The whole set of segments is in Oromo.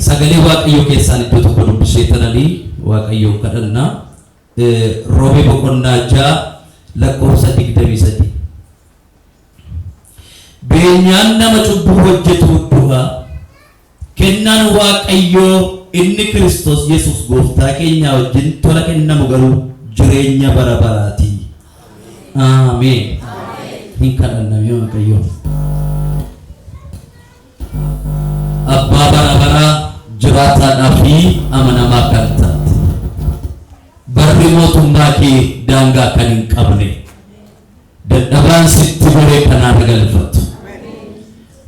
Sagalee Waaqayyoo keessaan iddoo tokko dubbisee tananii Waaqayyoon kadhanna. Roomee boqonnaa 6 lakkoofsa 23. Beenyaan nama cubbuu hojjetuu du'a, kennaan Waaqayyoo inni Kiristoos Yesuus Gooftaa keenyaa wajjin tola kennamu garuu jireenya bara baraati. Aameen. Hin kadhanna mee Waaqayyoon. Abbaa bara baraa jiraataadhaa fi amanamaa kan taate. Barri mootummaa kee daangaa kan hin qabne. Dadhabaan sitti goree kan haara galfatu.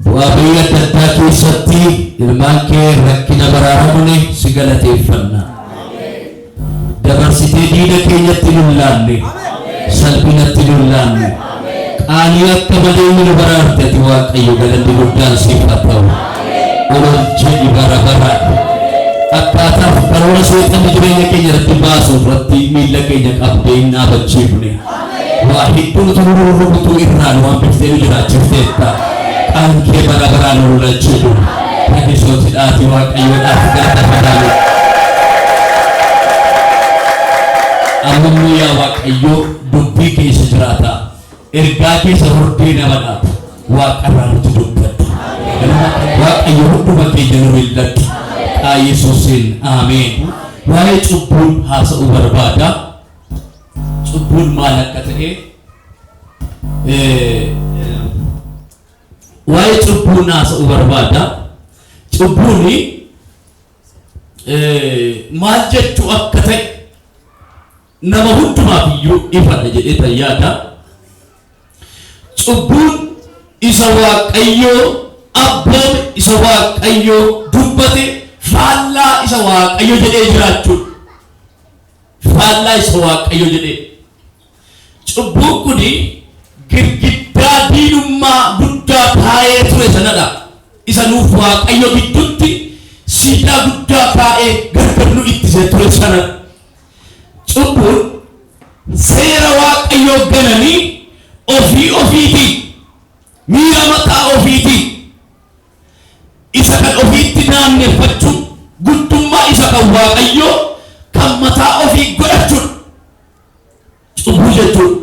Bu'aa ba'ii adda addaa keessatti ilmaan kee rakkina baraaramne si galateeffanna. Dabarsitee diina keenyatti nun laanne, salphinatti nun laanne. Qaanii akka malee nu baraarte ati Waaqayyo galanni guddaan siif haa ta'u. Ol ol jedhi bara baraan. Akkaataaf karoora seexanni jireenya keenya irratti baasu irratti miilla keenya qabdee hin dhaabachiifne. Waa hedduu nuti nu rurrukutuu irraa nu hambiftee nu jiraachifteetta. Qaan kee bara baraan ol ol jedhu. Rakisootidhaati Waaqayyoodhaaf galata fidaalu. Amma immoo yaa Waaqayyo dubbii kee isa jiraataa ergaa kee isa hordee nama dhaabu waaqarraa nutti dubbadhu. Waaqayyo hunduma keenya nu mil'adhu. Maqaa Yesuusiin aameen. Waa'ee cubbuun haasa'uu barbaada. Cubbuun maal akka ta'e waa'ee cubbuun haasa'uu barbaada. Cubbuun maal jechuu akka ta'e nama hundumaaf iyyuu ifadha jedhee tan yaada. Cubbuun isa Waaqayyoo abboome, isa Waaqayyoo dubbate, faallaa isa Waaqayyo jedhee jiraachuudha. Faallaa isa Waaqayyo jedhee. Cubbuun kun girgiddaa diinummaa guddaa kaa'ee ture sanadha. Isa nuuf Waaqayyo gidduutti siidaa guddaa kaa'ee gargar nu ittisee ture sanadha. Cubbuun seera Waaqayyoo gananii ofii ofiitiin miira mataa ofiitiin isa kan ofiitti naanneffachuu, guddummaa isa kan Waaqayyoo kan mataa ofii godhachuudha. Cubbuu jechuudha.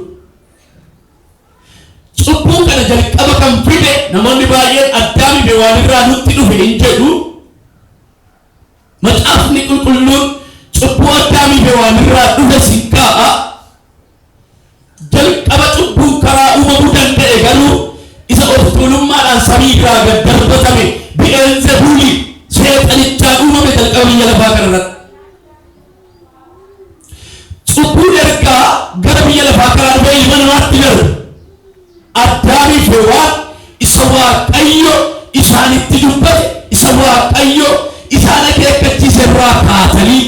Cubbuu kana jalqaba kan fide namoonni baay'een Addaamii fi Hewaan irraa nutti dhufe hin jedhu. Macaafni qulqulluun cubbuu Addaamii fi Hewaan irraa dhufe sin kaa'a. Jalqaba cubbuun karaa uumamuu danda'e garuu isa of tuulummaadhaan samii irraa gad darbatame Bi'eelzebuuli seexanichaan uumame jalqaba biyya lafaa kana irratti. Cubbuun ergaa gara biyya lafaa kanaa dhufee ilma namaatti darbe. Addaamii fi Hewaan isa Waaqayyo isaanitti dubbate, isa Waaqayyo isaan akeekkachiise irraa kaatanii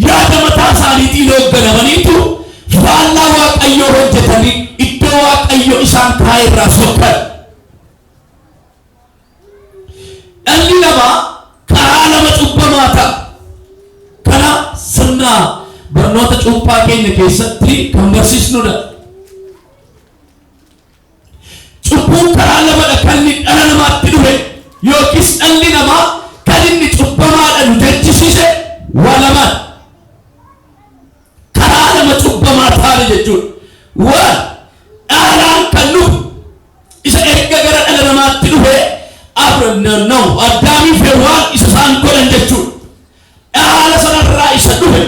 yaada mataa isaaniitiin hoogganamaniitu faallaa Waaqayyoo hojjetanii iddoo Waaqayyo isaan kaa'e irraa sokkan. Dhalli namaa karaa lama cubbamaa ta'a. Kana sirna barnoota cuuphaa keenya keessatti kan barsiisnudha. Cubbuun karaa lamadha kan inni dhala namaatti dhufe yookiis dhalli namaa kan inni cubbamaadha nu jechisiise waa lamaan. Karaa lama cubbamaa taane jechuudha. Waan dhaalaan kan dhufu isa erga gara dhala namaatti dhufe no, Addaamii fi Hewaan isa isaan godhan jechuudha. Dhaala sanarraa isa dhufe.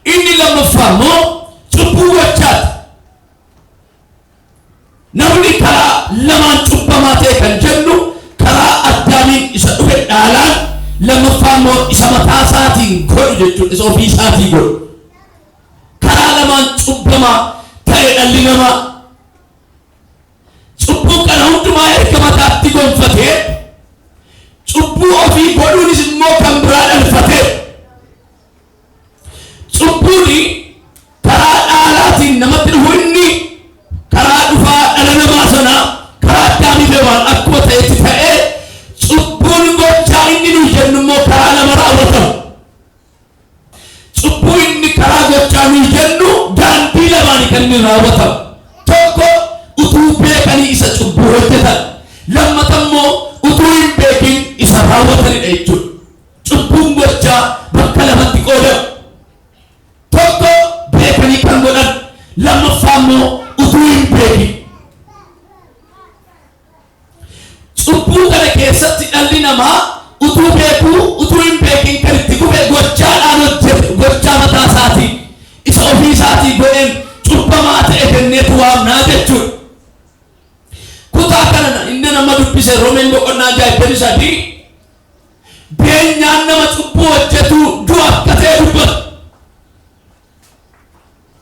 Inni lammaffaa immoo cubbuu gochaati. Namni karaa lamaan cubbamaa ta'e kan jennu karaa Addaamiin isa dhufe dhaalaan, lammaffaa immoo isa mataa isaatiin godhu jechuudha, isa ofii isaatii godhu. Karaa lamaan cubbamaa ta'e dhalli namaa. Cubbuu kana hundumaa erga mataatti gonfatee, cubbuu ofii godhuunis immoo kan biraa dhalfatee. Cubbuun karaa dhaalaatiin namatti dhufu inni karaa dhufaa dhala namaa sanaa karaa Addaamii fi Hewaan akkuma ta'etti ta'ee cubbuun gochaa inni nuyi jennu immoo karaa lama raawwatama. Cubbuu inni karaa gochaa nuyi jennu daandii lamaani kan inni raawwatamu. Tokko utuu beekanii isa cubbuu hojjetan. Lammata immoo utuu hin beekin isa Raawwatanidha jechuudha. Cubbuun gochaa bakka lamatti qoodama. Tokko beekanii kan godhan, lammaffaa immoo utuu hin beekin. Cubbuu kana keessatti dhalli namaa utuu beekuu, utuu hin beekin kan itti kufe gochaadhaan hojjete, gochaa mataa isaatii isa ofii isaatii godheen cubbamaa ta'e jenneetu waamnaa jechuudha. Kutaa kana inni nama dubbise Roomeen boqonnaa 63 beenyaan nama cubbuu hojjetu du'a akka ta'e dubbata.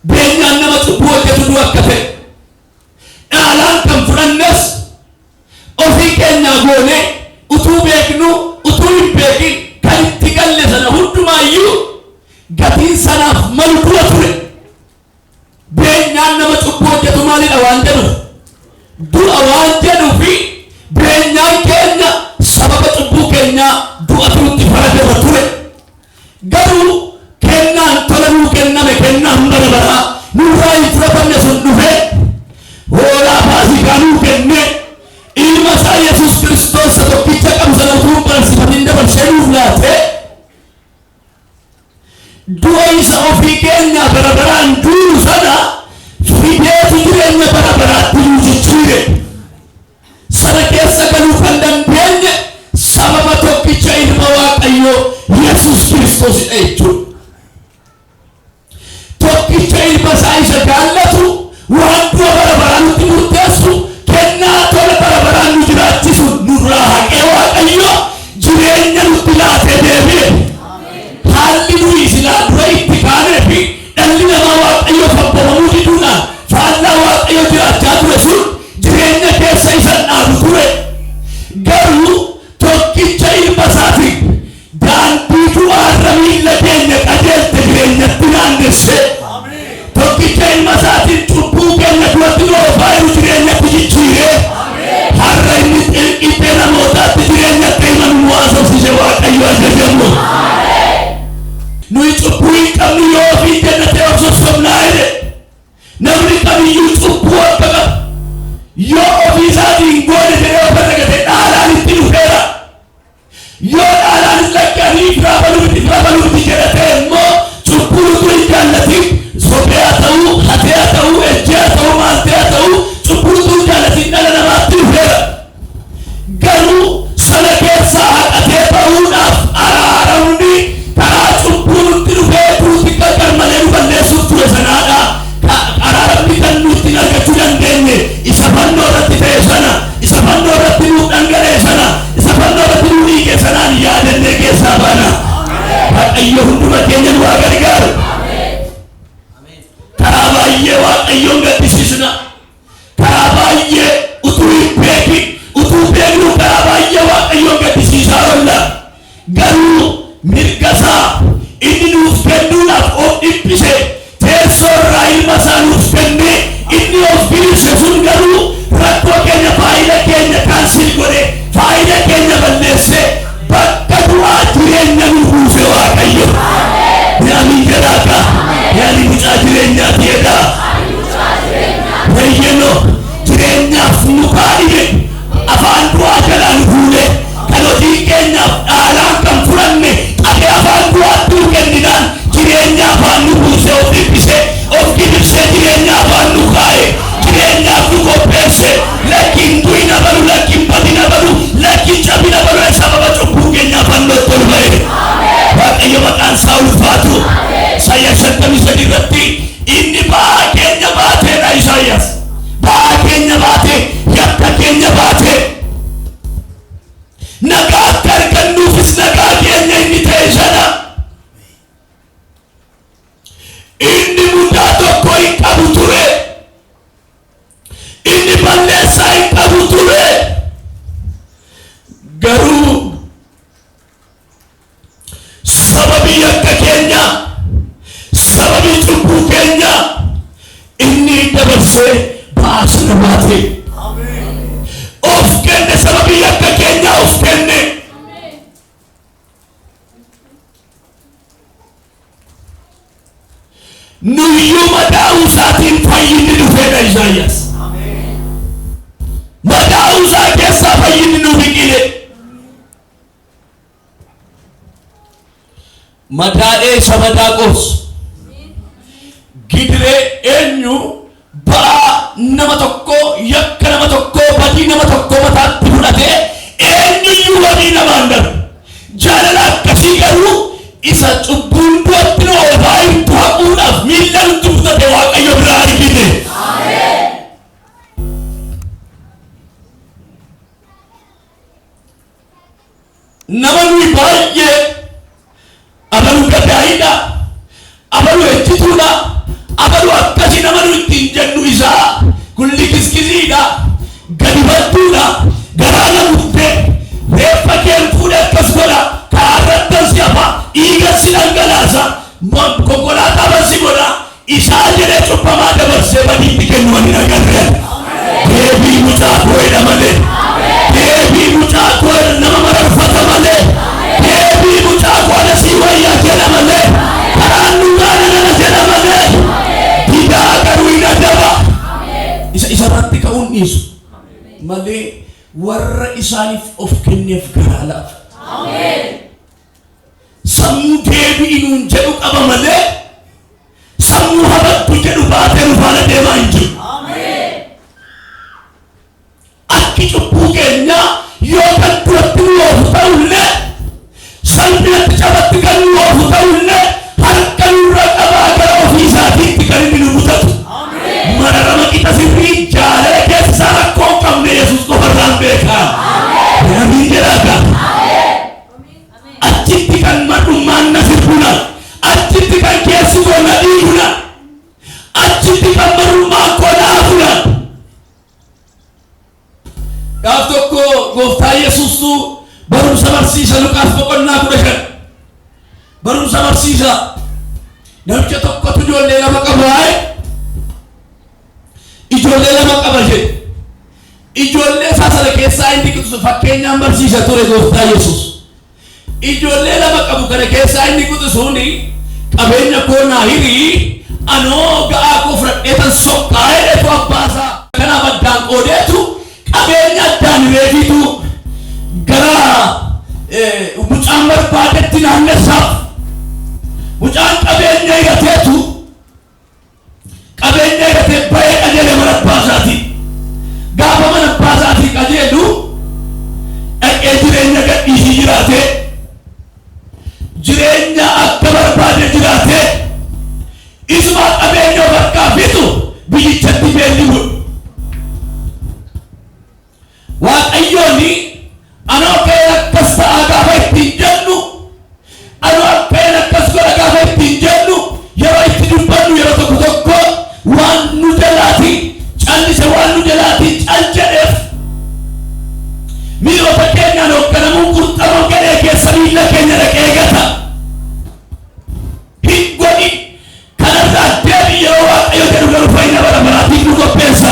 Beenyaan nama cubbuu hojjetu du'a akka ta'e. Dhaalaan kan fudhannes ofii keenyaa goonee utuu beeknu, utuu hin beekin kan itti galle sana hundumaayyuu gatiin sanaaf malu du'a ture. Beenyaan nama cubbuu hojjetu maalidha waan jedhuuf? Du'a waan jedhuufi beenyaan keenya sababa cubbuu keenyaa du'atu nutti faradama ture. Garuu kennaan tola nuu kenname, kennaan bara baraa nurraa hin fudhatamne sun dhufee hoolaa Faasikaa nuu kennee, ilma isaa Yesuus Kiristoos isa tokkicha qabu sana utuu hin barsiifatin dabarsee nuuf laatee, du'a isa ofii keenyaa bara baraan duunu sana fideetu jireenya bara baraatti nu jijjiire. Sana keessa galuu kan dandeenye sababa tokkicha ilma Waaqayyoo Yesuus Kiristoosidha jechuudha. Tokkicha ilma isaa isa jaallatu, waan du'a bara baraa nutti murteessu, kennaa tola bara baraan nu jiraachisu nurraa haqee Waaqayyo jireenya nutti laatee deebi'e. Haalli nuyi silaa dura itti kaanee fi dhalli namaa Waaqayyoof abboomamuu diduudhaan faallaa Waaqayyoo jiraachaa ture sun jireenya keessa isa dhaabu ture. Garuu tokkicha ilma isaatiin daandii du'aarra miilla keenya qajeelte jireenyatti naannessee, tokkicha ilma isaatiin cubbuu keenya duratti nu oofaa jiru jireenyatti jijjiiree, har'a inni qixxee namootaatti jireenyatti ilma nu haasofsiise Waaqayyo ajajamu. Nuyi cubbuu hin qabnu yoo ofiin jenna ta'e of sossobnaa jedhe. Namni kamiyyuu cubbuu akka qabu yoo ofii isaatiin goone jedhee of dagate dhaalaan itti dhufeera. Yoo dhaalaanis lakki ani firaa baluu miti, firaa baluu miti jedha ta'e immoo cubbuu utuu hin jaallatin, sobee haa ta'uu, hatee haa ta'uu, ejjee haa ta'uu, maaltee haa ta'uu, cubbuu utuu hin jaallatin dhala namaatti dhufeera. Garuu sana keessaa haqatee bahuudhaaf araaramni karaa cubbuu nutti dhufee duuti garmalee nu balleessuuf ture sanaadha. Araaramni kan nuti ittiin argachuu dandeenye isa fannoo irratti ta'e sana, isa fannoo irratti nuuf dhangala'e sana, isa fannoo irratti nu dhiige sanaan yaadannee keessaa baana. Waaqayyo hunduma keenya nu haa gargaaru. Karaa baay'ee Waaqayyoon gaddisiisna. Karaa baay'ee utuu hin beekin, utuu beeknu karaa baay'ee Waaqayyoon gaddisiisaa oolla. Garuu mirga isaa inni nuuf kennuudhaaf of dhiphise, teessoo irraa ilma isaa nuuf kennee inni of bilise sun garuu rakkoo keenya, faayila keenya cancel godhe, faayila keenya balleesse, bakka du'aa jireenya nu buuse Waaqayyo. Yaani jedhaaka, yaani mucaa jireenyaati jedhaa. Eeyyeno, jireenyaaf nu kaadhime, afaan du'aa jalaa nu fuule, kan hojii keenyaaf dhaalaan kan fudhanne qabee afaan du'aatti nu kenninaan jireenya afaan nu buuse, of dhiphise, of gidirsee jireenya afaan nu kaa'e, jireenyaaf nu qopheesse. Lakki hin du'in abalu, lakki hin badin abalu, lakki hin cabin abalu, sababa cubbuu keenyaaf fannootti ol ba'e. Waaqayyo maqaan isaa ulfaatu. Isaayyaas 53 irratti inni ba'aa keenya baateedha. Isaayyaas ba'aa keenya baate, yakka keenya baate, nagaa akka argannuufis nagaa keenya inni ta'e sana. Inni mudaa tokko hin qabu ture, inni balleessaa hin qabu ture, garuu sababii yakka keenya, sababii cubbuu keenya inni dabarsee ba'aa sana baate, of kenne, sababii yakka keenya of kenne. Nuyyuu madaa'uu isaatiin fayyinni dhufeedha. Isaayyaas madaa'uu isaa keessaa fayyinni nu biqile. Madaa'ee isa madaa qoorsu. Gidiree eenyu ba'aa nama tokkoo, yakka nama tokkoo, badii nama tokkoo mataatti fudhatee eenyuyyuu wabii namaan darbu. Jaalala akkasii garuu isa cubbuun du'atti nu oofaa jirtu haquudhaaf miilla nutti fudhate Waaqayyo biraa argine. Nama nuyi baay'ee abaluu gadaayiidha, abaluu ejjituudha, abaluu akkasii nama nuyi ittiin jennu isaa kun likiskiziidha, gadi badduudha, garaa na murtee, reeffa keen fuudhee akkas godha, karaa irrattan si hafa, dhiiga si dhangalaasa, konkolaataa ban si godha, isaa jedhee cubbamaa dabarsee badiitti kennu ani hin agarre. Deebii mucaa koo jedha malee. Deebii mucaa koo jedha nama mararfata malee. Deebii mucaa koo ana sii wayyaa jedha malee. Karaan dhugaa nana jedha malee. Didaa garuu hin adaba. Isa isarratti ka'uun dhiisu malee warra isaaniif of kenneef garaa laafa. Sammuu deebi'i nuun jedhu qaba malee sammuu habattu jedhu baatee nu faana deemaa hin jiru. Akki cubbuu keenyaa yoo kan duratti nu oofu ta'ullee, salphinatti cabatti kan nu oofu ta'ullee, harka nurra qabaa gara ofii isaatiitti kan inni nu butatu. Mararama qixa sirrii jaalala keessa isaa rakkoo hin qabne Yesuus qofarraan beekaa. Amiin jedhaa. Achitti kan mar'ummaan na sirbuna. Achitti kan keessi koo na dhiiguna. Achitti kan mar'ummaan koo na hafuna. Gaaf tokko gooftaa Yesuustu barumsa barsiisa Luqaas boqonnaa 15. Barumsa barsiisa. Namicha tokkotu ijoollee lama qaba waa'ee. Ijoollee lama qaba jedhe. Ijoollee isaa sana keessaa inni quxusu fakkeenyaan barsiisa ture gooftaa Yesuus. Ijoollee lama qabu kana keessaa inni quxisuun qabeenya koo naa hirii, anoo ga'aa koo fudhadheetan sokkaa jedheetu abbaa isaa. Kanaaf addaan qoodeetu qabeenya addaan hireefiitu gara mucaan barbaadetti naannessaaf. Mucaan qabeenya hirateetu qabeenya hiratee bahee qajeele mana abbaa isaatii. Gaafa mana abbaa isaatii qajeelu dhaqee jireenya gadhiisii jiraatee, jireenya akka barbaade jiraatee, isumaa qabeenya of harkaa fixu biyyichatti beelli bu'e. Waaqayyoon anoo ka'een akkas ta'aa gaafa ittiin jennu, anoo akka'een akkas godha gaafa ittiin jennu, yeroo itti dubbannu yeroo tokko tokko waan nu jalaatii callise, waan nu jalaatii cal jedheef, miirota keenyaan hoogganamuun qurxamoo gadhee keessa miilla keenya dhaqee gata. Hin godhin, kanarraa deebi yeroo Waaqayyo jedhu garuu fayyina bara baraatiif nu qopheessa.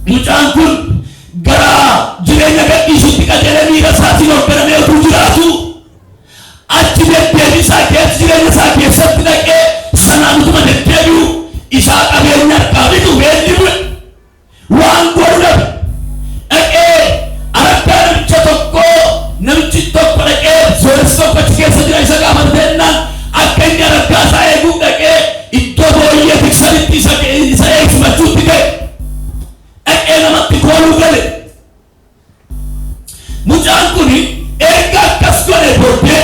Mucaan kun gara jireenya gadhiisutti qajeelee miira isaatiin hoogganamee utuu jiraatu, achi deddeebii isaa keessa jireenya isaa keessatti dhaqee sanaan utuma deddeebi'u isaa qabeenya harkaa bitu beelli bu'e. Waan godhu dhabe. Dhaqee araddaa namicha tokkoo, namichi tokko dhaqee sooressi tokko achi keessa jira isa gaafate jennaan, akka inni araddaa isaa eeguuf dhaqee iddoo booyyee tiksanitti isa eegsifachuutti ka'e. Dhaqee namatti kooluu gale. Mucaan kun erga akkas godhe booddee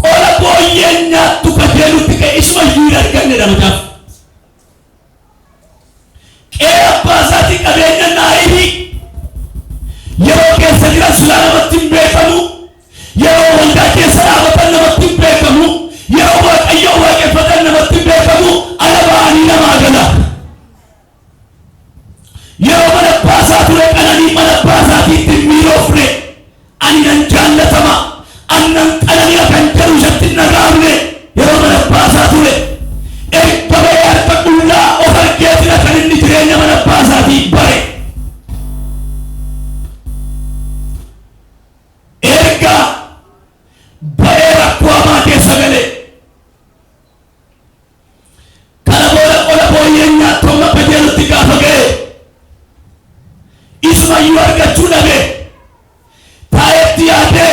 qola booyyeen nyaattu kajeelutti ka'e, isuma iyyuu hin arganne dha mucaaf. Qe'ee abbaa isaatii qabeenya naayilii yeroo keessa jiran silaa namatti hin beekamu. Yeroo waldaa keessa dhaabatan namatti hin beekamu. Yeroo Waaqayyoon waaqeffatan namatti hin beekamu. Ala ba'anii namaa gala. Yeroo mana abbaa isaa ture qananii mana abbaa isaatiitti hin miiroofne. Ani nan jaallatama, ani nan qanani'a kan jedhu isatti hin dhaga'amne yeroo mana abbaa isaa ture. Erga ba'ee harka qullaa of argeetidha kan inni jireenya mana abbaa isaatii bare. Erga ba'ee rakkoo hamaa keessa gale. Kana booda qola booyyeen nyaattu amma qajeelutti gaafa ga'e isumayyuu argachuu dhabe. Taa'etti yaadee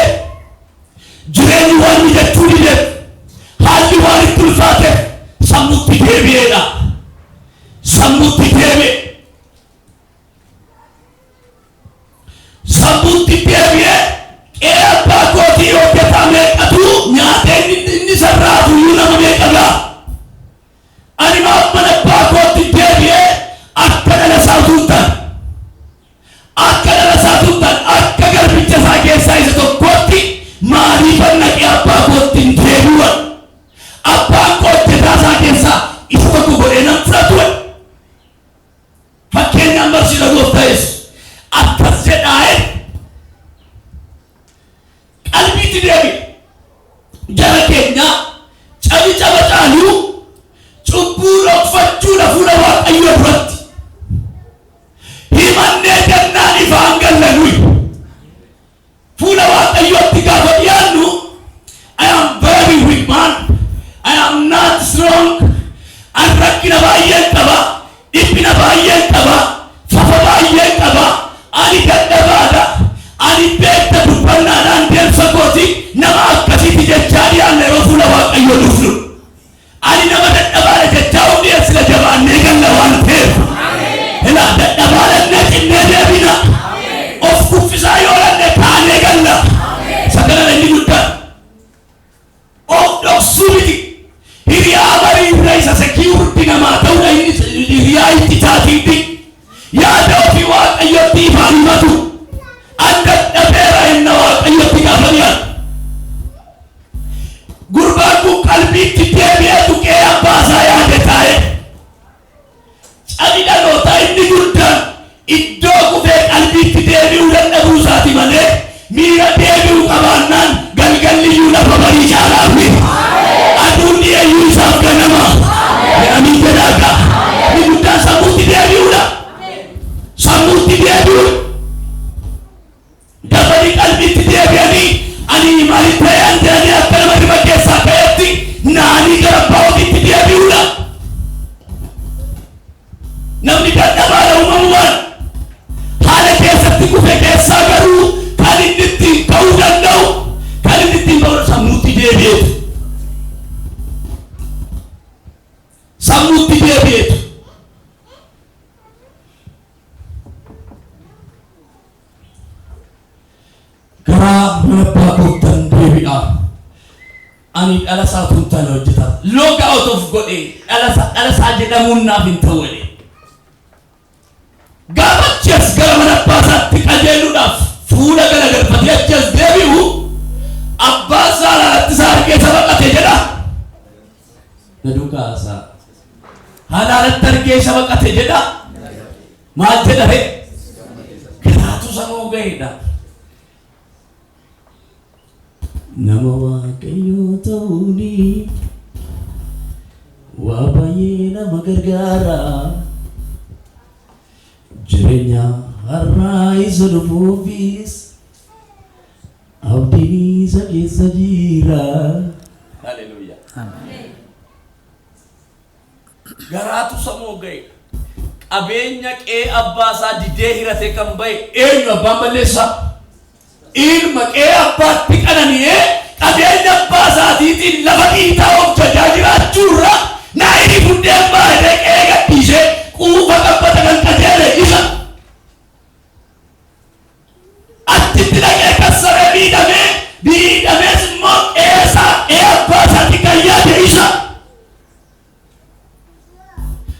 deebi'eedha. Sammuutti deebi'e. Sammuutti deebi'ee qe'ee abbaa kootii hojjetaa meeqatu nyaatee inni sarraatu iyyuu nama meeqa ga'a. Ani maaf mana abbaa kootti deebi'ee akka dhala isaa utuu hin taane, akka dhala isaa utuu hin taane, akka garbicha isaa keessaa isa tokkootti maaliifan dhaqee abbaa kootti hin deebi'u? Abbaan koo hojjetaa isaa keessaa isa tokko godhee nan fudhatu. Fakkeenyaan barsiisa Gooftaa Yesuus. Akkas jedhaa'e qalbiitti deebi'e. Jara keenya, cabi caba caaluu cubbuu dhokfachuudha fuula Waaqayyoo duratti. Himannee jennaan ifaan galla nuyi. Fuula Waaqayyootti gaafa dhiyaannu, "I am very weak man. I am not strong. An rakkina baay'een qaba. Dhiphina baay'een qaba. Fafa baay'een qaba. Ani dadhabaadha. Ani beekta dubbannaadhaan deemsa kooti nama akkasiiti" jechaa dhiyaanna yeroo fuula Waaqayyoo dhufnu. Ani nama dadhabaadha jechaa of dhiyeessina, jabaannee galla waan ta'eef. Ilaa, dadhabaadha cinnee deebina. Of kuffisaa yoo lanne kaanee galla. Sagalee inni guddaan. Of dhoksuu miti. Hiriyaa bariirra isa security namaa ta'udha inni hiriyaa itti taatiitti. Yaada ofii Waaqayyotti ifaan himatu. An dadhabeera inna Waaqayyotti gaafa dhiyaatu. Gurbaan kun qalbiitti deebi'ee tuqee abbaa isaa yaade taa'e. Cabi dhalootaa inni guddaan iddoo kufee qalbiitti deebi'uu dadhabuu isaati malee, miira deebi'uu qabaannaan galgalli iyyuu lafa barii caalaafi. Aduun dhiyeeyyuu isaaf ganama. Jedhanii jedhaaka. Inni guddaan sammuutti deebi'uudha. Sammuutti deebi'uu. Dafanii qalbiitti deebi'anii ani maaliif ta'e an jedhanii akka nama dhibba keessaa ka'etti naanii gara abbaa ofiitti deebi'uudha. Namni dadhabaadha uumamumaan. Haala keessatti kufe keessaa garuu kan inni ittiin ka'uu danda'u, kan inni ittiin ba'u sammuutti deebi'eetu. Sammuutti deebi'eetu. Garaa mana abbaa koottan deebi'a. Ani dhala isaa tun taane hojjetaa. Log out of godhee dhala isaa jedhamuun naaf hin ta'u jedhe. Gaafa achi as gara mana abbaa isaatti qajeeluudhaaf fuula galagalfatee achi as deebi'u, abbaa isaa alaalatti isaa argee isa baqate jedha. Na duukaa haasaa. Halaalatti argee isa baqate jedha. Maal jedha ree? Garaatu sanuu ga'eedha. Nama Waaqayyoo ta'uuni waa baay'ee nama gargaara. Jireenya har'aa isa dhufuufis abdiin isa keessa jira. Haleluuyaa. Garaatu samoo ga'e. Qabeenya qe'ee abbaa isaa didee hirate kan ba'e eenyu, abbaan balleessaa? Ilma qe'ee abbaatti qanani'ee qabeenya abbaa isaatiitiin lafa dhiitaa of jajaa jiraachuurra naayii fundeen baay'ee qe'ee gadhiisee quufa qabbata kan qajeele isa. Achitti dhaqee kassaree miidhamee, miidhamees immoo qe'ee isaa, qe'ee abbaa isaatti kan yaade isa.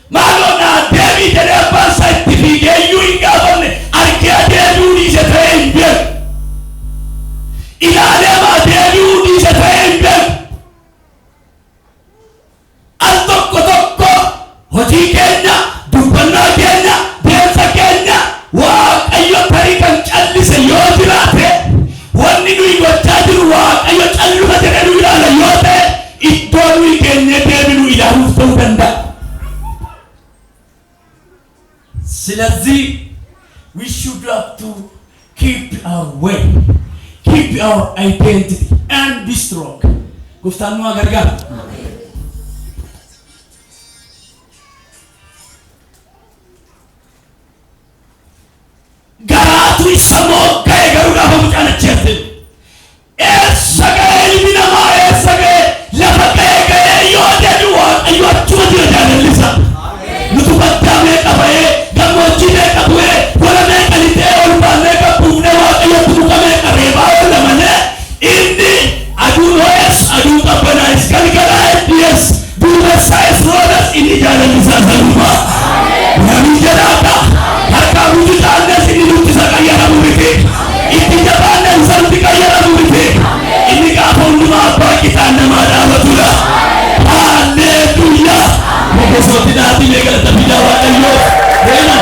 Maaloo naa deebii jedhee abbaan isaa itti fiigee iyyuu hin gaafanne, argee deebi'uu dhiise ta'ee hin beeku. Ilaalee maa deebi'uu dhiise ta'ee hin beeku. Al tokko tokko hojii keenya, dubbannaa keenya, deemsa keenya Waaqayyo tarii kan callise yoo jiraate, wanni nuyi gochaa jiru Waaqayyo calluma jedhee nu ilaala yoo ta'e, iddoo nuyi keenyee deebinu ilaaluuf ta'uu danda'a. ስለዚህ we should have to keep our way, keep our identity and be strong. Gooftaan nu haa gargaaru. Garaatu isa mogga'e garuu gaafa mucaan achi as deemu. Eessa ga'ee ilmi namaa, eessa ga'ee, lafa ga'ee ga'ee yoo deebi'u, Waaqayyo achuma jira jaalalli. Kanaaf mee galata fidaa Waaqayyoof. Deema.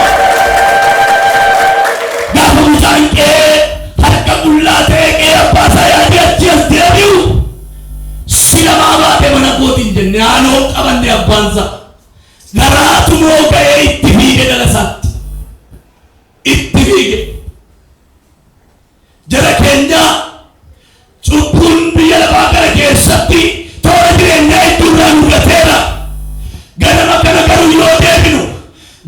Gaafa mucaan qe'ee harka qullaa ta'ee qe'ee abbaa isaa yaadee achi as deebi'u sila maa baate mana kootiin jenne haaloo qabanne abbaan isaa. Garaatu mooga'ee itti fiige dhala isaatti. Itti fiige. Jara keenya cubbuun biyya lafaa kana keessatti toora jireenyaa hedduurraa nu gateera. Ganama kana garuu yoo deebinu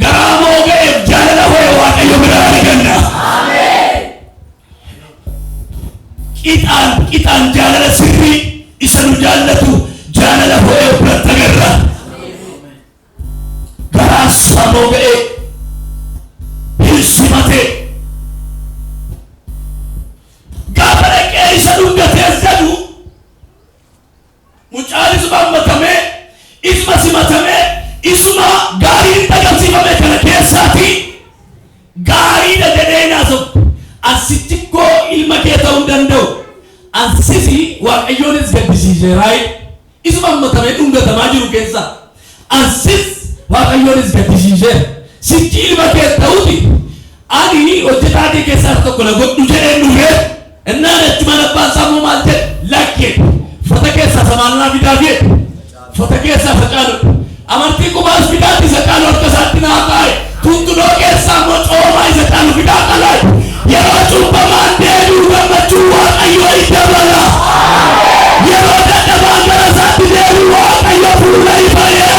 garaa mooga'eef jaalala ho'e Waaqayyo biraa arganna. Qixaan qixaan jaalala sirrii isa nu jaallatu jaalala ho'e biratti agarra. Garaan isaa mooga'ee hin simate. Gaafa dhaqee isa dhungatee as jedhu mucaan isuma hammatamee isuma simatamee isuma gaariin dhagamsiifame kana keessaati gaariidha jedhee naasa'u. Asitti koo ilma kee ta'uu danda'u. Ansisi Waaqayyoonis gaddisiiseeraa. Isuma hammatamee dhungatamaa jiru keessa. Ansis Waaqayyoonis gaddisiiseera. Sichi ilma kee ta'uti. Ani hojjetaa kee keessaa isa tokko na godhu jedheen dhufee innaan achi mana abbaan isaa immoo maal jedhe lakkee uffata keessaa isa maal naa fidaa jedhe uffata keessaa isa caalu amartii qubaas fidaatti isa caalu harka isaatti naa kaa'e tuntunoo keessaa immoo coomaa isa caalu fidaa qalaaye yeroo cubbamaan deebi'u gammachuu Waaqayyoo hin dabala yeroo dadhabaan gara isaatti deebi'u Waaqayyo fuula ifayee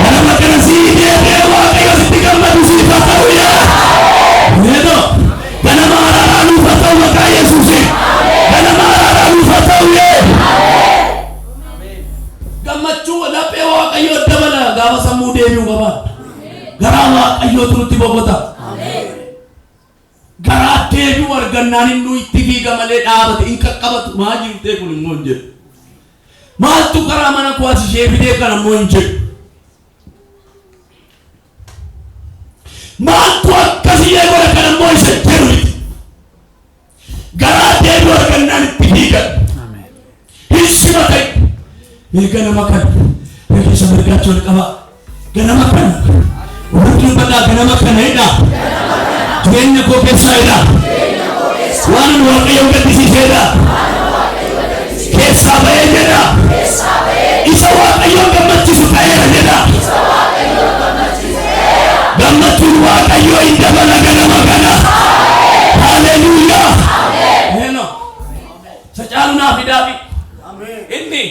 ganama kana sii deebi'ee Waaqayyo sitti gammadu siif haa ta'u yaa Neno ganama araaraa nuuf haa ta'u maqaa Yesuusiin ganama araaraa nuuf haa ta'u yee gammachuu laphee Waaqayyoo dabala gaafa sammuu deebi'u qaba garaa Waaqayyootu nutti boqota garaa deebi'u argannaan inni itti fiiga malee dhaabate hin qaqqabatu maa jirtee kun immoo hin jedhu maaltu karaa mana koo as ishee fidee kana immoo hin jedhu maaltu akkas ishee godha kana immoo isa jedhu miti garaa deebi'u argannaan itti fiigan hin simatan mee ganama kana rekeessa mirgaatti ol qabaa ganama kana warri dubbadhaa ganama kana hidhaa jireenya koo keessaa hidhaa waan ani Waaqayyoon gaddisiiseedha keessaa ba'ee jedha isa Waaqayyoon gammachiisu ta'eera jedha gammachuun Waaqayyoo hin dabala ganama kana haleluuyaa Neno isa caalu naa fidaafi inni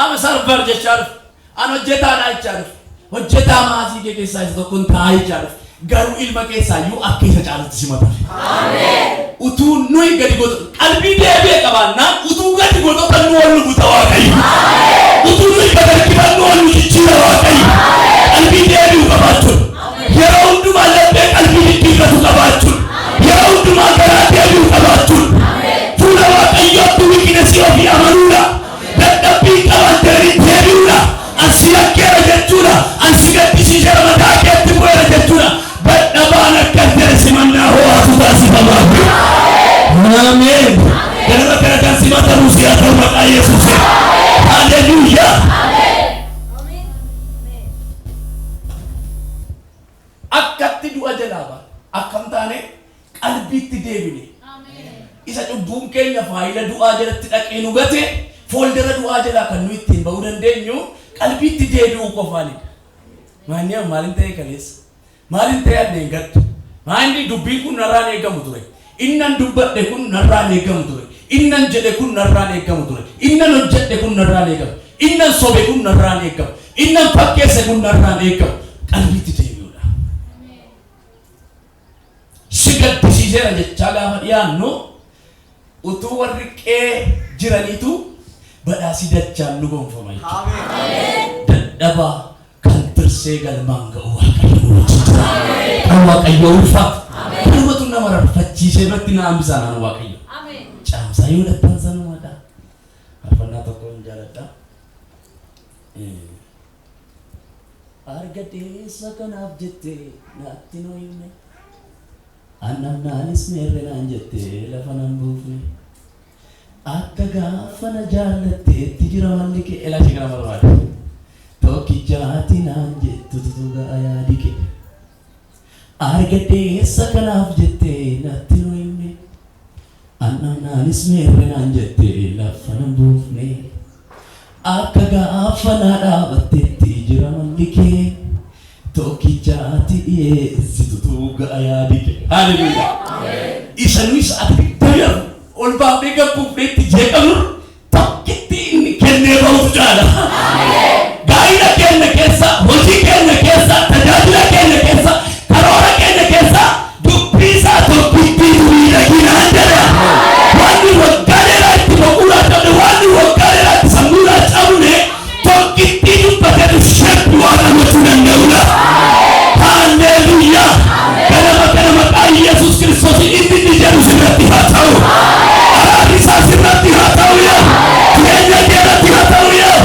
ama server jechaa dhufe an hojjetaadha jechaa dhufe hojjetaa maasii kee keessaa isa tokkon ta'a jechaa dhufe garuu ilma keessaa iyyuu akka isa caalutti simatan utuu nuyi gadi goto qalbii deebi'e qabaannaan utuu gadi gototan nu ol nu buta Waaqayyo utuu nuyi gad harkifannu ol nu jijjiira Waaqayyo qalbii deebi'u qabaachuun yeroo hundumaa laphee qalbii jijjiirratu qabaachuun yeroo hundumaa garaa deebi'u qabaachuun fuula Waaqayyootti weakness ofii amanuudha dadhabbii qaban jedhanii deebi'uudha ansi yakkeera jechuudha ansi gaddisiiseera mataa keetti bu'eera jechuudha dadhabaan akkas jedhe simannaa ho'aatu taasifamaa. Ameen. Ganama kana kan simatamu si haa ta'u maqaa Yesuusiin. Haleluuyaa. Akkatti du'a jalaa ba'a. Akkam taane qalbiitti deebine. Isa cubbuun keenya faayila du'aa jalatti dhaqee nu gate folder du'aa jalaa kan nu ittiin ba'uu dandeenyu qalbiitti deebi'uu qofaanidha. Maanni maalin ta'e kaleessa? Maalin ta'e anneen gadda? Maalli dubbiin kun narraan eegamu ture. Innan dubbadhe kun narraan eegamu ture. Innan jedhe kun narraan eegamu ture. Innan hojjedhe kun narraan eegamu. Innan sobe kun narraan eegamu. Innan fakkeesse kun narraan eegamu. Qalbiitti deebi'uudha. Si gaddisiiseera jechaa gaafa dhiyaannu utuu warri qe'ee jiraniitu badhaasii dachaan nu gonfama jechuudha. Dadhabaa kan tirsee galmaan ga'u Waaqayyo nu wajjin jira. Kan Waaqayyo ulfaatu. Kanumatu nama rarfachiisee irratti na hambisaa naan Waaqayyo. Caamsaa yoo dhattan sanumadha. Faarfannaa tokko hin jaaladha. Argadheessa kanaaf jettee naatti nu himne. Annamnaanis meerre naan jettee lafa nan buufne. Akka gaafa na jaallatteetti jira malli kee. Elaa ishee kana barbaade. Tokkicha. Tokkicha ati naan jettutu ga'a yaadi kee. Argadhee eessa kanaaf jettee natti nu himne. Annamnaanis meerre naan jettee lafa nan buufne. Akka gaafa naa dhaabattetti jira malli kee. Tokkicha ati dhiyeessitutu ga'a yaadi kee. Haleluuyaa. Isa nuyi sa'aatii 24 ol baafnee gabbuufnee itti jeeqamnu tokkitti inni kennee bahutu caala. Gaa'ila keenya keessa, hojii keenya keessa, tajaajila keenya keessa, karoora keenya keessa dubbii isaa tokkittii miidhaginaan jedha. Wanni waggaa dheeraa itti boquudhaa cabne, wanni waggaa dheeraa itti sammuudhaa cabne tokkittii dubbateetu shakki waan gochuu danda'udha. Haalleluuyaa! Ganama kana maqaa Yesuus Kiristoos inni inni jedhu sirratti haa ta'u. Araarri isaa sirratti haa ta'u yaa. Jireenya kee irratti haa ta'u yaa.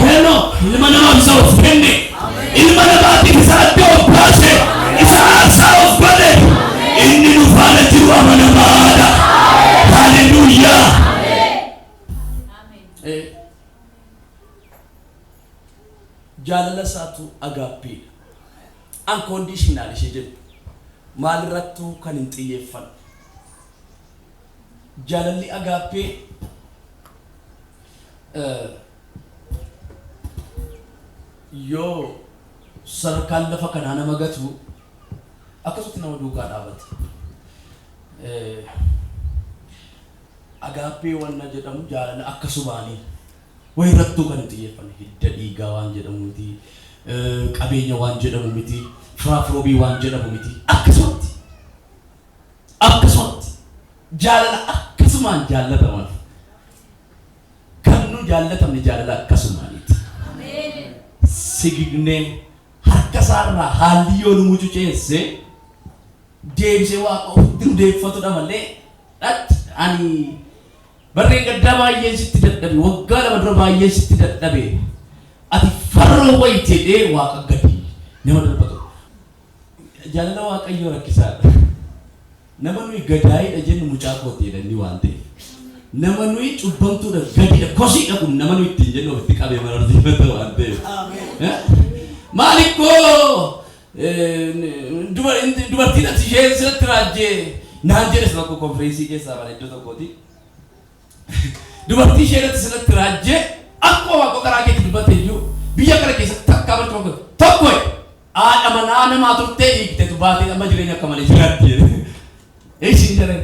Hello, ilma namaaf isa of kenne. Ilma namaatiif isa adda of baase. Isa aarsaa of godhe. Inni nu faana jiru amanamaadha. Haalleluuyaa! Jaalala isaatu agaappeedha. Unconditional ishee jettu maalirrattuu kan hin xiyyeeffanne. Jaalalli agaappee yoo sadarkaan lafa kanaa nama gatu akkasumatti nama duukaa dhaabata. Agaappee wanna jedhamu jaalala akkasumaanii wayirrattuu kan hin xiyyeeffanne, hidda dhiigaa waan jedhamu miti, qabeenya waan jedhamu miti, firaafiroobii waan jedhamu miti. Akkasumatti jaalala akkasumaan jaallataman kan nu jaallatamne jaalala akkasumaaniiti. Sigignee harka isaarraa haalli yoo nu mucuceesse deebisee Waaqa ofitti nu deeffatudha malee dhatti ani barreen gaddaa baay'een sitti dadhabe, waggaa 2 dura baay'een sitti dadhabe, ati farroo wayi jedhee Waaqa gadi nama darbatu. Jaalala Waaqayyoo rakkisaadha. Nama nuyi gadaayidha jennu mucaa kooti jedhanii waan ta'eef. Nama nuyi cubbamtuudha, gadiidha, kosiidha kun nama nuyi ittiin jennu ofitti qabee mararsiifata waan ta'eef. Maalikkoo dubartiin ati isheen sirratti raajjee naan jedhes tokko konfireensii keessaa bara iddoo tokkooti. Dubartii ishee irratti sirratti raajjee akkuma Waaqoo karaa keetti dubbatte iyyuu biyya kana keessatti takkaa barcuma tokko haadha manaa namaa turtee hiiktetu baatee amma jireenya akka malee jiraatti jedhe. Isin jedhan.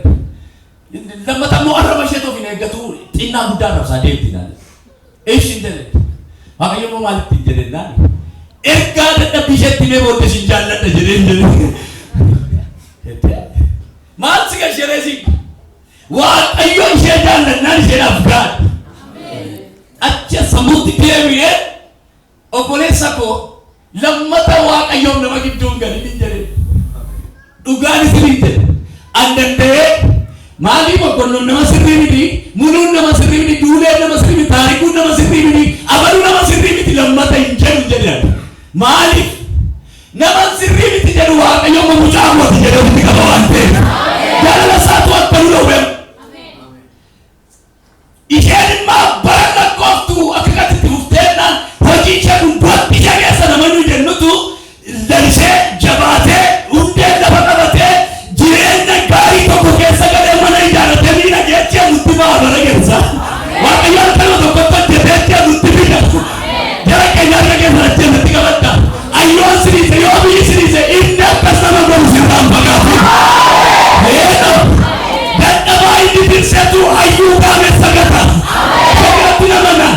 Lammata immoo arraba isheetu of hin eeggatu, xinnaa guddaa arrabsaa deemti naan. Isin jedhan. Waaqayyo immoo maalitti hin jedhen naan. Ergaa dadhabbii isheetti mee booddee isin jaalladha jedheen jedhe. Maal si gasheree si? Waaqayyo ishee jaallannaan isheedhaaf gaadha. Achi sammuutti deebi'ee obboleessa koo lammata Waaqayyoof nama gidduu hin galin hin jedhin. Dhugaan isin jedhe. An danda'ee maalii boqqonnoon nama sirrii miti, muluun nama sirrii miti, duuleen nama sirrii miti, taarikuun nama sirrii miti, abaluu nama sirrii miti lammata hin jedhu jedhan. Maaliif? Nama sirrii miti jedhu Waaqayyo immoo mucaa kooti jedhee ofitti qaba waan ta'eef. Jaalala isaatu akka nu dhowwe. Isheen immoo bara lakkooftu akka kanatti fufteennaan hojii ishee kun du'atti ishee keessa nama nuyi jennutu lalisee jabaatee hundeen lafa qabatee jireenya gaarii tokko keessa galee mana ijaarratee miidhagee achi nutti ba'a bara keessa. Waaqayyo halkanuma tokkotti hojjetee achi nutti fida. Jara keenya harka keessa achi nutti qabadha. Ayyoon siriise yoo biyyi siriise inni akkas nama godhu sirraan fagaatu. Heedha. Dadhabaa inni tirsetu hayyuu gaamessa gata. Shagatti namana.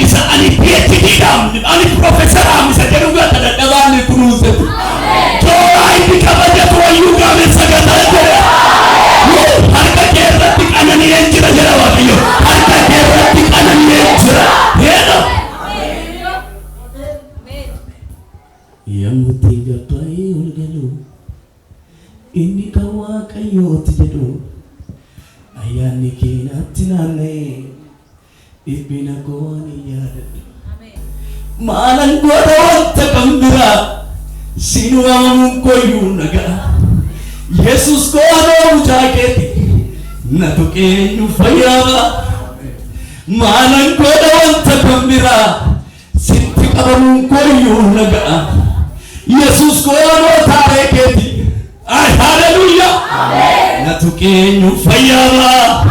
Isa ani PhD dhaam, ani profeesaraam isa jedhu gata dadhabaa inni kunuunsetu. Tooraa inni kabajatu hayyuu gaamessa gata jedha. Harka kee irratti qanani'een jira jedha Waaqayyo. Harka kee irratti qanani'een jira. Heedha. Yommuu ittiin gabbaa'ee ol galu inni kan Waaqayyooti jedhu ayyaanni kee natti naanna'ee dhiphina koo ani yaadadhu. Maalan godha wanta kan biraa siin waamamuun koyyuu nagaa. Yesuus koo anoo mucaa keeti na tuqee eenyu fayyaa. Maalan godha wanta kan biraa sitti qabamuun kooyyuu na ga'a. Yesuus koonoo taaree keeti. Ay, haleluuyaa! Na tuqee eenyu fayyaa.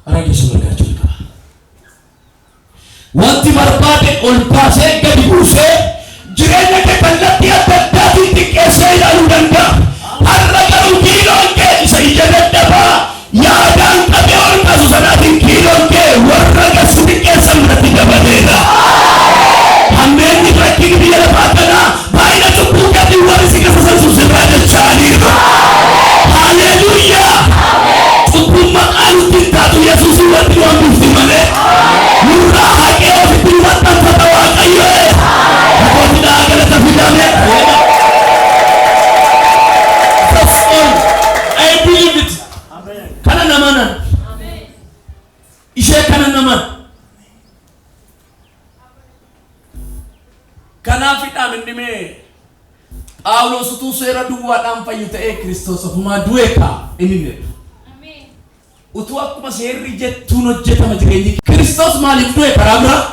Rakkisuu argachuu qaba. Wanti barbaade ol baasee gadi buusee jireenya kee kallattii adda addaatiin xiqqeessee ilaaluu danda'a. Har'a garuu kiiloon kee isa ija dadhabaa yaadaan qabee ol kaasu sanaatiin kiiloon kee warra gadi xiqqeessan biratti dabaleera. Hammeenni rakkinni biyya lafaa kanaa baay'ina cubbuu keetiin warri si kasasan sun sirraa jecha'aniiru. Haleluuyaa! Cubbuun maqaa nutti hin taatu, Yesuusii wanti nu hambifti malee. Nurraa haqee ofitti nu maxxanfata Waaqayyo. Kakootti galata fidame. That's all. I believe it. Kana namanan. Ishee kana naman. Kanaafidhaan inni mee Phaawulos utuu seera duwwaadhaan fayyu ta'ee Kiristoos ofumaa du'e kaa inni jedhu. Utuu akkuma seerri jettuun hojjetama jireenyi Kiristoos maaliif du'e karaa biraa?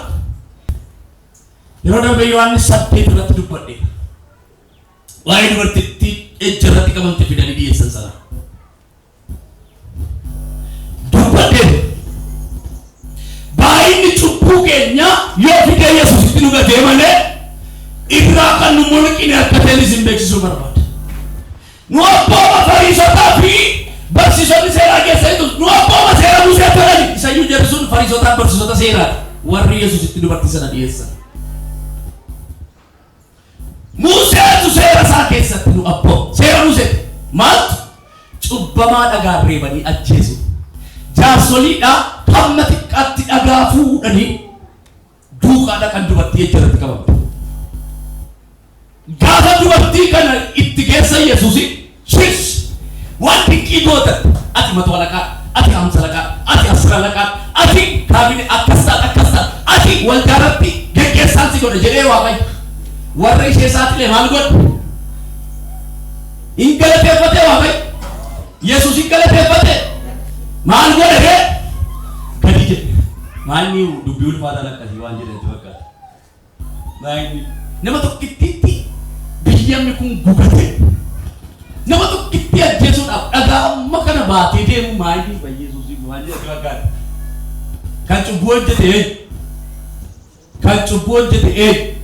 Yeroo darbe Yohaannis 8 irratti dubbadhe. Waa'ee dubartittii ejja irratti qabamte fidanii dhiyeessan sana. Dubbadhe. Baay'inni cubbuu keenya yoo fidee Yesuusitti nu gatee malee irraa kan nu mulqine akka ta'e isin beeksisuu barbaada. Nu abbooma Fariisotaa fi barsiisonni seeraa keessa jiru, nu abbooma seera Musee tolani. Isayyuu jarri sun Fariisotaa, barsiisota seeraati. Warri Yesuusitti dubartii sana dhiyeessan. Museetu seera isaa keessatti nu abboo. Seera Musee maaltu cubbamaa dhagaa reebanii ajjeesu. Jaarsoliidha hamma xiqqaatti dhagaa fuudhanii duukaa dhaqan dubartii ejja irratti qabamte. Gaafa dubartii kana itti geessa Yesuusi shis waan dinqii gootan, ati mato alaqaa, ati hamsa alaqaa, ati asira alaqaa, ati kaabine akkas taat, akkas taat, ati waldaarratti geggeessaan si godhe jedhee Waaqayyo warra ishee saaxilee maal godhe? Hin galateeffate Waaqayyo. Yesuus hin galateeffate. Maal godhe ree? Gadi jedhe. Maalni dubbii ulfaataan akkasii waan jedhanitti fakkaata. Maalni nama tokkittiitti biyyamni kun gubate, nama tokkitti ajjeesuudhaaf dhagaa amma kana baatee deemu maalni Yesuus waan jedhanitti fakkaata. Kan cubbuu hojjete eenyu? Kan cubbuu hojjete eenyu?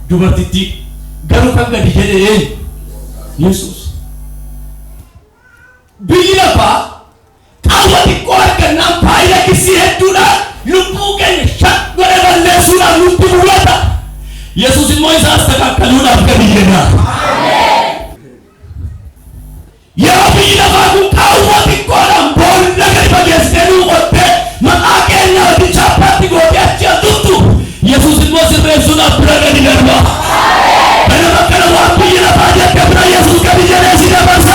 Dubartittii. Garuu kan gadi jedhe eenyu? Yesuus. Biyyi lafaa qaawwa xiqqoo argannaan faayila kisii hedduudhaan lubbuu keenya shan godhe balleessuudhaaf nutti mul'ata. Yesuus immoo isa astakakkaluudhaaf gadi jedha. Yeroo biyyi lafaa kun qaawwa xiqqoodhaan boolla gadi fageessitee nuu qottee maqaa keenya hojii chaappaatti gootee achi as tuttu, Yesuus immoo sirreessuudhaaf bira gadi darba. Ganama kana waan biyyi lafaa jette bira Yesuus gadi jedhee si dabarsa.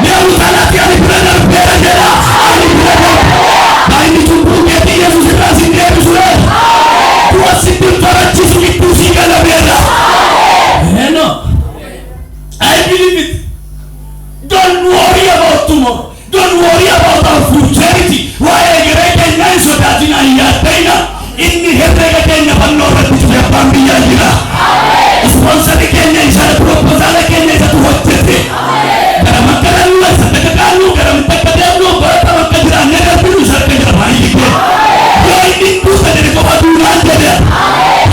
Mee utaalatti ani bira darbeera jedha. Ani bira darbe. Baay'inni cubbuu keetii Yesuus irraa si deebisu. Du'a sitti hin farachisu, gidduu sii galameera. No. I believe it. Don't worry about tomorrow. Don't worry about our futurity. Waa'ee egeree keenyaa hin sodaatin, hin yaadda'ina. Inni herrega keenya fannoo irratti cufe abbaan biyyaa jira. Sponsorri keenya isa, proposaala keenya isatu hojjete. Gara makka dhannu, isa akka qaannu, gara akka deemnu, barata bakka jiraannee darbinu isa harka jira baay'ee kee. Yoo inni duuta jedhe qofa duunaan jedhe.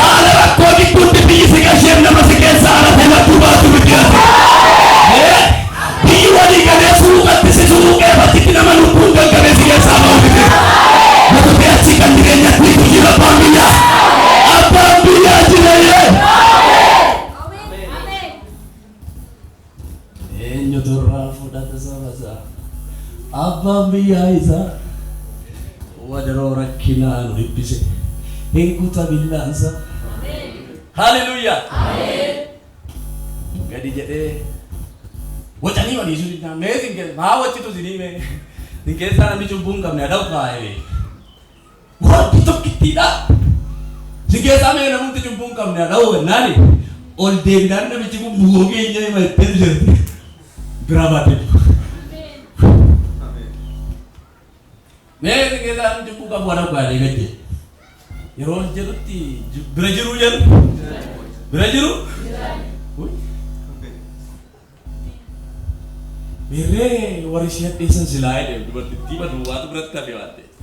Haala rakkoo gidduutti biyyi si gasheef nama si keessa haala madduu baatu miti ati. Biyyi walii galee suuqatti si suuqee bakkitti nama lubbuun gaggabee si keessaa ba'u miti. Mata achi kan jireenyatti jira abbaan biyyaa. Abbaan biyyaa jira yee. Eenyutu irraa fudhata saba isaa? Abbaan biyyaa isaa wadaroo rakkinaa nu dhiphise hin kuta billaansa. Haleluuyaa! Gadi jedhee wacanii walii sun hin mee sin keessa maa wacitu sinii mee sin keessaa namni cubbuu hin qabne adau kaa'e wanti tokkittiidha. Sin keessaa mee namni cubbuu hin qabne adau jennaani ol deebinaan namichi kun bu'oo keenya hima ittiin jirti biraa baatee jiru. Mee keessaa namni cubbuu qabu waan dhugaadha gad jedhe. Yeroo ol jedhutti bira jiru jedhu. Bira jiru? Meerree warri ishee hadheessan silaa jedhe dubartittii duwwaatu biratti hafe waan ta'eef.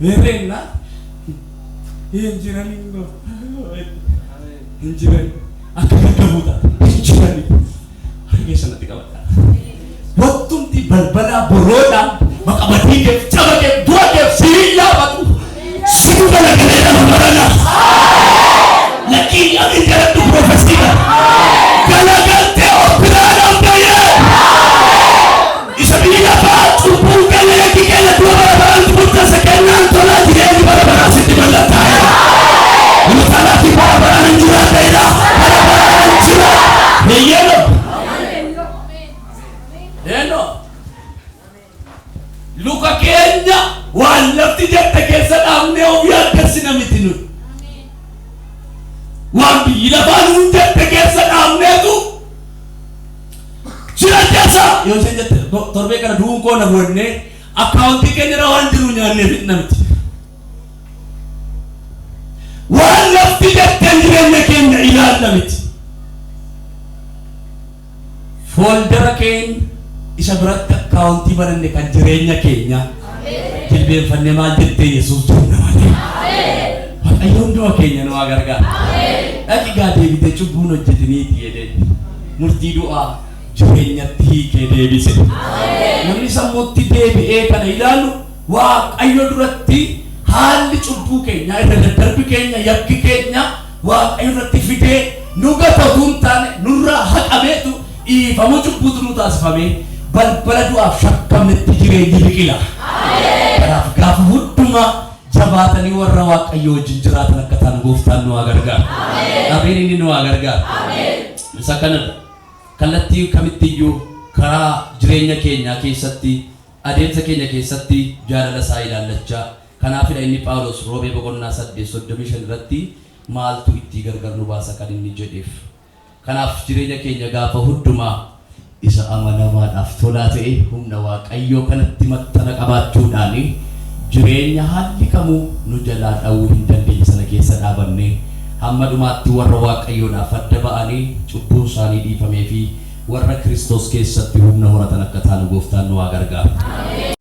Meerree innaa hin jiranii hin jiranii akka gaggabuu taate hin jiranii harka keessan natti qabadha. Wattumti balbalaa boroodhaan maqabatii keef caba keef du'a keef siin yaabatu situ galagalee nama barana. Lakkii amin jedhadhu prophecy kana. Galagaltee of biraa dhabdayee. Isa biyya lafaa cubbuun galee yakki keenya du'a bara baraan murteessa kennaan tolaa jireenyi bara baraa sitti mallattaa'eera. Mutalaati bara baraan hin jiraadheera. Bara baraan hin jira. Eeyyee. Eenoo. Luka keenya waan lafti jette keessa dhaabnee of yaaddessina miti nuyi. Waan biyyi lafaa nuun jette keessa dhaabneetu jira keessa yoo isheen jette torbee kana du'uun koo na bu'annee akkaawuntii keenya irra waan jiru nyaannee fixna miti. Waan lafti jetteen jireenya keenya ilaalla miti. Fooldara keenya isa biratti akkaawuntii bananne kan jireenya keenya jilbeenfannee maal jettee Yesuus jenna malee. Waaqayyo hunduma keenya nu haa gargaaru. Dhaqi gaa deebitee cubbuun hojjetiniiti jedhee murtii du'aa jireenyatti hiikee deebise. Namni sammuutti deebi'ee kana ilaalu Waaqayyo duratti haalli cubbuu keenyaa irra daddarbi keenya yakki keenya Waaqayyo irratti fidee nu gata utuu hin taane nurraa haqameetu dhiifamuu cubbuutu nu taasifamee balbala du'aaf shakkamnetti jireenyi biqila. Kanaaf gaafa hundumaa jabaatanii warra Waaqayyo wajjin jiraatan akka ta'an gooftaan nu haa gargaaru. Ameen, inni nu haa gargaaru. Isa kanadha. Kallattii kamittiyyuu karaa jireenya keenyaa keessatti adeemsa keenya keessatti jaalala isaa ilaallachaa. Kanaafidha inni Phaawulos Roomee boqonnaa 8 35 irratti maaltu ittii gargar nu baasa kan inni jedheef. Kanaaf jireenya keenya gaafa hundumaa isa amanamaadhaaf tolaa ta'e humna Waaqayyoo kanatti maxxana qabaachuudhaan jireenya haalli kamuu nu jalaa dha'uu hin dandeenye sana keessa dhaabannee hamma dhumaatti warra Waaqayyoodhaaf adda ba'anii cubbuun isaanii dhiifamee fi warra Kiristoos keessatti humna horatan akka taanu gooftaan nu haa gargaaru.